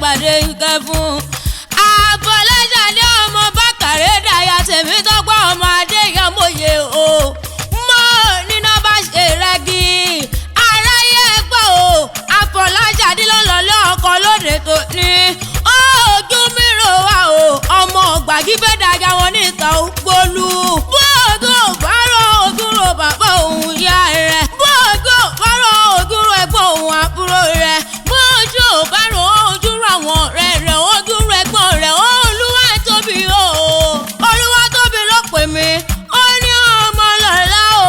pàdé ike fún. Àfọláṣadé ọmọ Bákàrẹ́ dàyà Tèmítọ́pẹ́ ọmọ Adéyẹmọye o. Mo níná bá ṣe rẹ́gí. Aráyé gbọ́ o, Àfọláṣadé ló lọ lọ́kọ lóde tó ní. Ojú mi rò wá o, ọmọ gbàgífẹ́ dàjà wọn níta ògbólú. Bóògùn ò bá rọ ogún ro bàbá òun ìyá rẹ̀. Bóògùn ò bá rọ ogún ro ẹ̀gbọ́n òun àbúrò rẹ̀. Bóòjú ò bá rọ ojú ro àwọn ọ̀rẹ́ rẹ̀, ojú ro ẹ̀gbọ́n rẹ̀. Olúwa tóbi o, Olúwa tóbi ló pè mí. Ó ní ọmọ lọ́la o.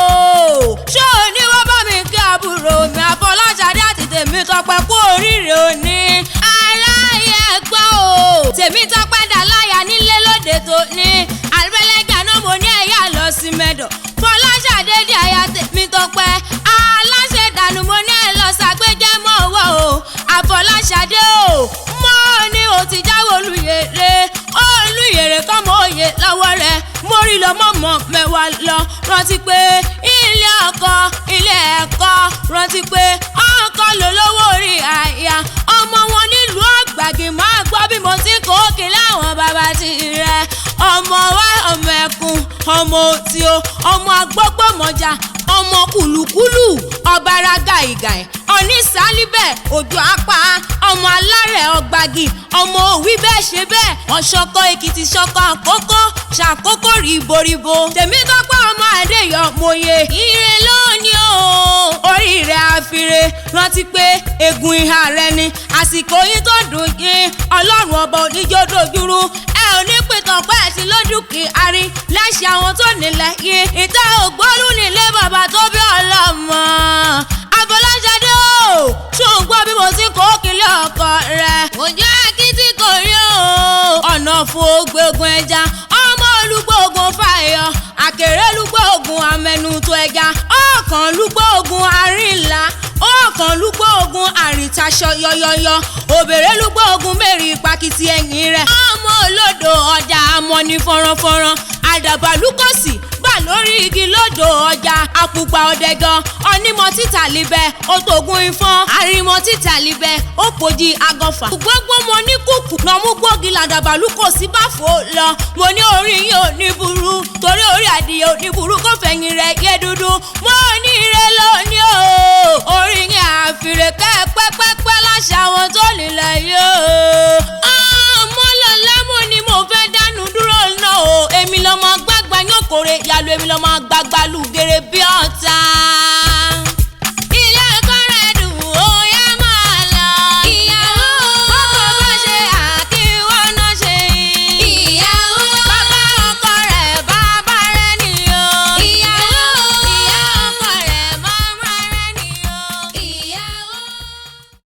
Ṣé o ní wọ́n bá mi kí àbúrò mi Àfọláṣadé àti Tèmítọ́pẹ́ kú oríire òní? Aráyé gbọ́ o. Tèmítọ́pẹ́ dà láyà nílé lóde tó ní. Àlùbẹ́lẹ́gà náà mo ní ẹ̀yà lọ sí mẹ́dọ̀. Fọláṣadé di aya Tèmítọ́pẹ́. Aláṣẹ dànù mo ní ẹ̀ lọ ṣàgbéjẹ́ mọ́ ọwọ́ o. Àfọláṣadé o. Mo ní o ti jáwé olùyèrè. Olùyèrè kọ́ mọ òye lọ́wọ́ rẹ̀. Mo rí lọ mọ̀mọ́ mẹ́wàá lọ. Rántí pé ilé ọkọ, ilé ẹ̀kọ́. Rántí pé ọkọ ló lówó orí àyà. Ọmọ wọn nílùú Ọ̀gbàgì máa gbọ́ bí mo ti kó kí láwọn bàbá ti rẹ̀. Ọmọ wa ọmọ ẹkùn, ọmọ òtí o, ọmọ agbọ́gbọ́mọjà, ọmọ kùlùkùlù, ọ̀bàrà gàìgàì, onísàlíbẹ̀, òjò apá, ọmọ alárẹ̀ ọ̀gbàgì, ọmọ òwí bẹ́ẹ̀ ṣe bẹ́ẹ̀, ọ̀ṣọ́kọ Èkìtì ṣọkọ àkókò, ṣàkókò ríboríbo. Tèmítọ́pẹ́ ọmọ Adéyọmọye, ire lónìí o, orí rẹ̀ àfiré, rántí pé egun ìhà rẹ ni, àsìkò yín tó dùn yín, Ọlọ́run ọba oníjó dojúrú, ẹ ò ní pìtàn pẹ́ sí lójúkì arí, láṣẹ àwọn tó nílẹ̀ yìí, ìta ògbólú nílé bàbá tó bí ọlọ́mọ. Àfọláṣadé o, ṣó ń gbọ́ bí mo ti kó kílé ọkọ rẹ̀? Òjò akitì kò rí o. Ọ̀nà fún ògbógun ẹja, ọmọ olùgbòògùn fàyọ, àkèrè lùgbòògùn amẹnutó ẹja, ọ̀kan lùgbòògùn àrìnlá, ọ̀kan lùgbòògùn àrìntaṣọ yọyọyọ, òbèrè lùgbòògùn mẹ́rin ìpakìtì ẹ̀yìn rẹ̀. Ọmọ olódò ọjà amọ̀ni fọ́nránfọ́nrán, àdàbà lúkọ̀sì gbà lórí igi lódò ọjà, àpùpà ọ̀dẹ̀gàn, onímọ̀ títà libẹ̀, òtògùn ìfọ́n, àrìmọ̀ títà libẹ̀, òpòjì agọ̀fà. Gbogbo mo ní kùkù, nọ̀mú gbógi làdàbà lúkọ̀sí bá fò lọ. Mo ní orí yìí ò ní burú, torí orí adìyẹ ò ní burú kó fẹ̀yìn rẹ̀ yé dúdú. Mo ní ire lónìí o, orí yín àfìrè kẹ́ pẹ́pẹ́pẹ́ láṣẹ àwọn tó nílẹ̀ yìí o. Ọmọ lọ́lá mo ní mo fẹ́ dánú dúró náà o. Èmi lọ́mọ gbàgbà yóò kórè, yàlú èmi lọ́mọ gbàgbà lùgèrè bí ọ̀tá.